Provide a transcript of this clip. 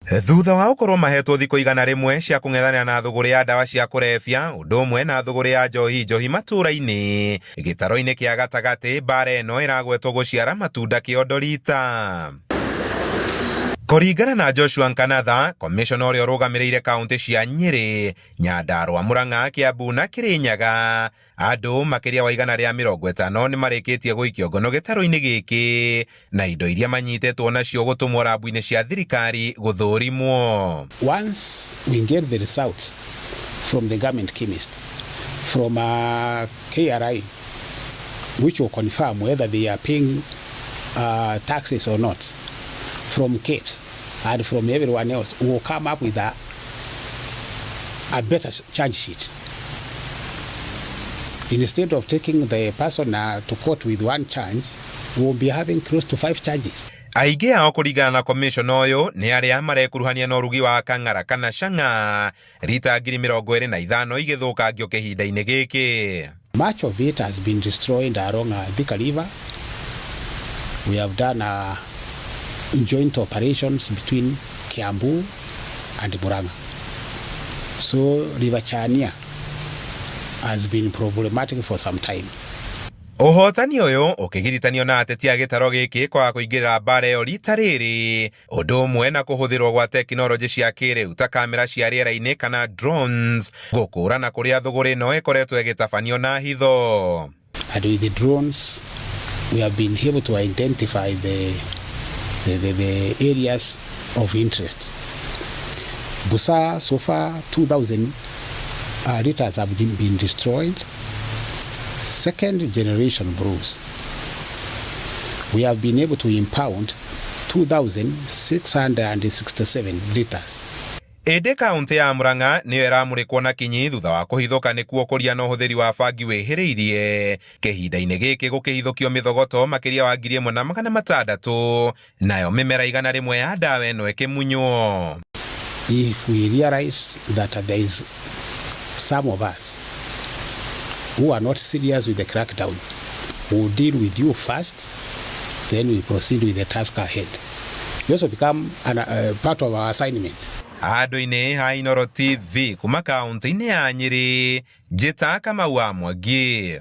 Thutha wa gũkorwo mahetwo thikũ 100 cia kũng'ethanĩra na thũgũrĩ ya ndawa cia kũrebia ũndũ ũmwe na thũgũrĩ ya njohi njohi matũũra-inĩ gĩtaro-inĩ kĩa gatagatĩ, mbara ĩno ĩragwetwo gũciara matunda kĩondo rita. Kũringana na Joshua Nkanatha, komishona ũrĩa ũrũgamĩrĩire kaũntĩ cia Nyĩrĩ, Nyandarũa, Murang'a, Kiambu na Kĩrĩnyaga, andũ makĩria wa 150 nĩ marĩkĩtie gũikio ngono gĩtarũ-inĩ gĩkĩ na indo iria manyitĩtwo nacio gũtũmwo rambu-inĩ cia thirikari gũthũrimwo. Once we get the results from the government chemist, from KRA, which will confirm whether they are paying taxes or not, from KEBS and from everyone else, we will come up with a better charge sheet. Instead of taking the person to court with one charge, we will be having close to 5 charges. Aingĩ ao kũringana na komishona ũyũ nĩ arĩa marekuruhania na ũrugi wa kang'ara kana cang'a, rita 25,000 igĩthũkangio kĩhinda-inĩ gĩkĩ. Much of it has been destroyed along Thika River. We have done joint operations between Kiambu and Murang'a. So River Chania has been problematic for some time. Ũhotani ũyũ ũkĩgiritanio na ateti a gĩtaro gĩkĩ kwaga kũingĩrĩra mbara ĩyo rita rĩrĩ, ũndũ ũmwe na kũhũthĩrwo gwa tekinoronjĩ cia kĩrĩu ta kamera cia rĩera-inĩ kana drones gũkũrana kũrĩa thũgũrĩ ĩno ĩkoretwo ĩgĩtabanio na hitho. And with the drones, we have been able to identify the areas of interest. Busa, so far 2,000 liters have been destroyed. Second generation brews, we have been able to impound 2,667 liters. Ĩndĩ kaũntĩ ya Murang'a nĩyo ĩramũrĩkwo na kinyi thutha wa kũhithũka nĩkuo kũria na ũhũthĩri wa bangi wĩhĩrĩirie kĩhinda-inĩ gĩkĩ gũkĩhithũkio mĩthogoto makĩria wa 1,600, nayo mĩmera 100 ya ndawa ĩno ĩkĩmunywo. If we realize that there is some of us who are not serious with the crackdown, we will deal with you first, then we proceed with the task ahead. You also become part of our assignment. Handũ-inĩ ha Inooro TV kuma kaũntĩ-inĩ ya Nyĩrĩ, njĩta Kamau wa Mwangi.